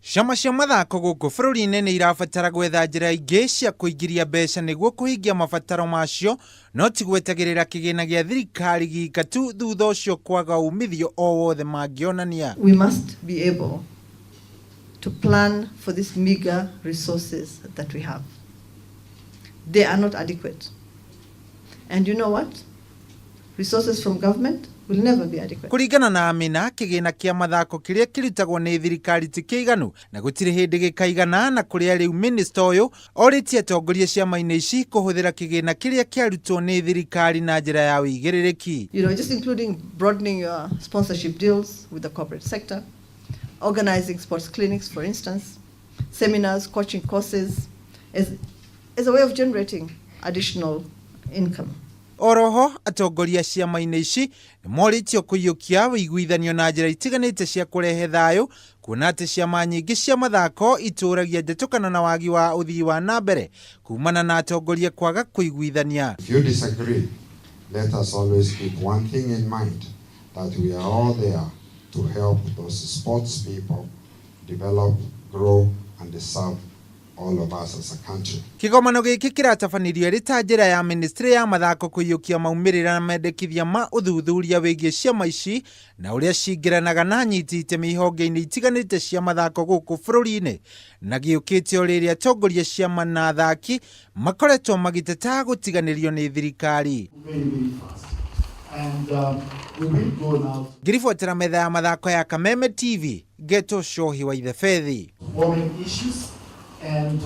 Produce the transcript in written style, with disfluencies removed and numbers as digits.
Ciama cia mathako gũkũ bũrũri-inĩ nĩ irabatara gwetha njĩra ingĩ cia kũingĩria mbeca nĩguo kũhingia mabataro macio, no ti gwetagĩrĩra kĩgĩna gĩa thirikari gika tu, thutha ũcio kwaga umithio o wothe mangĩonania. We must be able to plan for these meager resources that we have. They are not adequate. And you know what? Resources from government will never be adequate. Kũringana na Amina, kĩgĩna kĩa mathako kĩrĩa kĩrutagwo nĩ thirikari ti kĩiganu na gũtirĩ hĩndĩ gĩkaigana, na kũrĩa rĩu minista ũyũ orĩtie atongoria ciama-inĩ ici kũhũthĩra kĩgĩna kĩrĩa kĩarutwo nĩ thirikari na njĩra ya ũigĩrĩrĩki. Just including broadening your sponsorship deals with the corporate sector, organizing sports clinics, for instance, seminars, coaching courses, as a way of generating additional income. Oroho atongoria ciama-inĩ ici nĩ morĩtio kũiyũkia ũiguithanio na njĩra itiganĩte cia kũrehe thayũ, kuona atĩ ciama nyingĩ cia mathako itũragia njatũkano na wagi wa ũthii wa na mbere kumana na atongoria kwaga kũiguithania. If you disagree, let us always keep one thing in mind, that we are all there to help those sports people develop, grow, and serve all of us as a country. Kĩgomano gĩkĩ kĩratabanirio ĩrĩ ta njĩra ya ministry ya mathako kũiyũkia maumĩrĩra na mendekithia ma ũthuthuria wĩgiĩ ciama ici na ũrĩa cingĩranaga na anyiti itemi ihonge-inĩ itiganĩte cia mathako gũkũ bũrũri-inĩ, na gĩũkĩte o rĩrĩa atongoria ciama na athaki makoretwo magĩteta gũtiganĩrio nĩ thirikari. Very, very fast. And we will go now Ngĩribotera metha ya mathako ya Kameme TV, Geto Shohi wa Ithebethi. Warming issues and